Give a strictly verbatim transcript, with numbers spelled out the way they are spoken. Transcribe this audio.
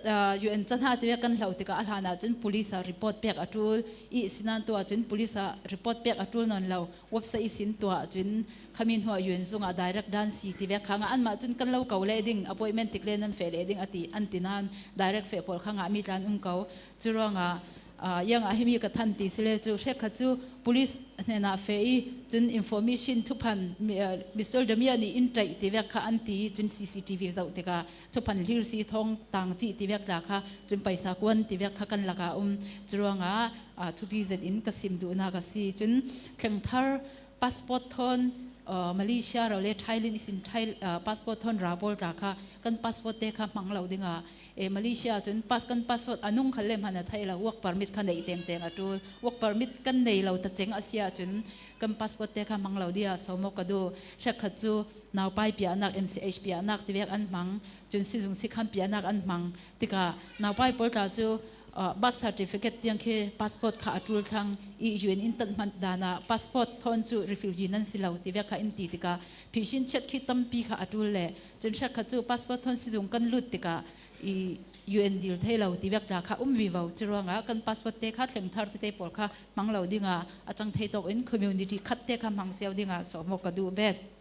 UN chahna tivek kan hloh tikah a hlanah cun police ah report pek a ṭul. I sinan tuah cun police ah report pek a ṭul nawn lo. Website i sin tuah cun khami hnuah UN zungah direct dan si tivek kha ngah. Anmah cun kan lo ko leh ding, appointment tik le nan feh leh ding a ti, an ti nain direct feh pawl kha ngahmi tla an um ko. Curuangah iangah himi ka than ti si le cu hrekkhat cu police hnenah feh i cun information thuphan Mister Damia nih in ṭaih tivek kha an ti i cun CCTV zoh tikah thuphan hlir si thawng tang cih tivek tla kha cun paisa kuan tivek kha kan lakah um. Curuangah thupi zetin ka sim duhnak a si. Cun thlengthar passport thawn Malaysia rau le Thailand i sim passport thawn ra pawl tla kha kan passport te kha hmang lo dingah Malaysia cun kan passport a nung khal le hman a theih lo, work permit kha neih tengteng a ṭul. Work permit kan nei lo ta ceng a si ahcun kan passport te kha hmang lo dingah sawmawk ka duh. Hrekkhat cu naupai piahnak, MCH piahnak tivek an hmang, cun sizung sikham piahnak an hmang tikah naupai pawl tla cu birth certificate tiang khi passport kha a ṭul thlang i UN in tat hmanh dan ah passport thawn cu refugee nan si lo tivek kha in ti tikah phihsin chiat khi tampi kha a ṭul le cun hrekkhat cu passport thawn sizung kan lut tikah UN dil thei lo tivek tla kha um vivo. Curuangah kan passport te kha thlengthar tete pawl kha hmang lo dingah a cang thei tawk in community khat te kha hmang cio dingah sawmawk ka duh bet.